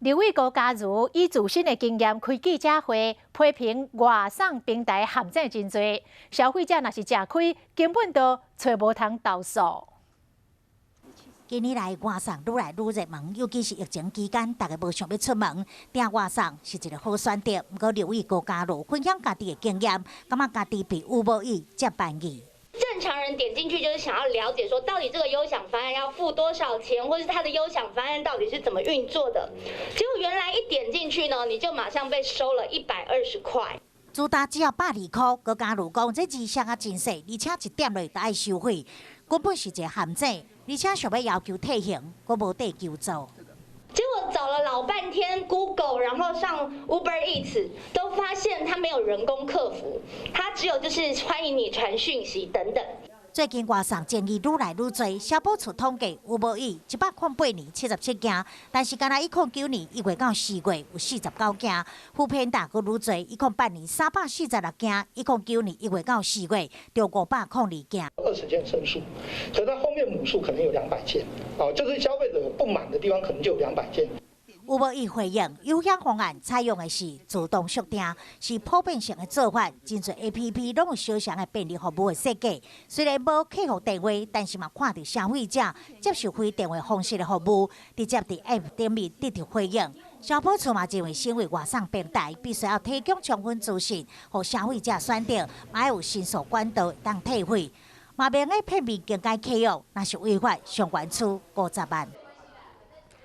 劉偉高家如以自身的經驗開記者會，批評外送平台陷阱真濟，消費者若是食虧，根本就揣無通投訴。近年來外送愈來愈熱門，尤其是疫情期間，大家無想欲出門，訂外送是一个好選擇。毋過劉偉高家如分享家己的經驗，感覺家己被 Uber Eats 佔便宜。正常人點進去就是想要了解，說到底這個優享方案要付多少錢，或是它的優享方案到底是怎麼運作的。結果原來一點進去呢，你就馬上被收了120塊。主打只要120箍，閣加如講這字寫啊真細，而且一點落就愛收費，根本是一个陷阱。而且想欲要求退還，閣無地求助。結果找了老半天 Google，然後上 Uber Eats，都發現他沒有人工客服，他只有就是歡迎你傳訊息等等。最近外送爭議愈來愈濟，消保處統計，Uber Eats 108年77件，但是干焦109年1月到4月有49件，foodpanda閣愈濟，108年346件，109年1月到4月就502件。 20件申訴，可是後面母數可能有200件，哦，就是消費者不滿的地方可能就有兩百件。 Uber Eats 回應，優享方案採用的是自動速訂，是普遍性的做法。真濟 APP 攏有相像的便利服務的設計。雖然無客服電話，但是嘛看著消費者接受非電話方式的服務，直接佇 App 頂面得著回應。消保處嘛認為，身為外送平台，必須要提供充分資訊，予消費者選擇，嘛有申訴管道會當退費。嘛免用片面更改契約，若是違法，上懸處50萬。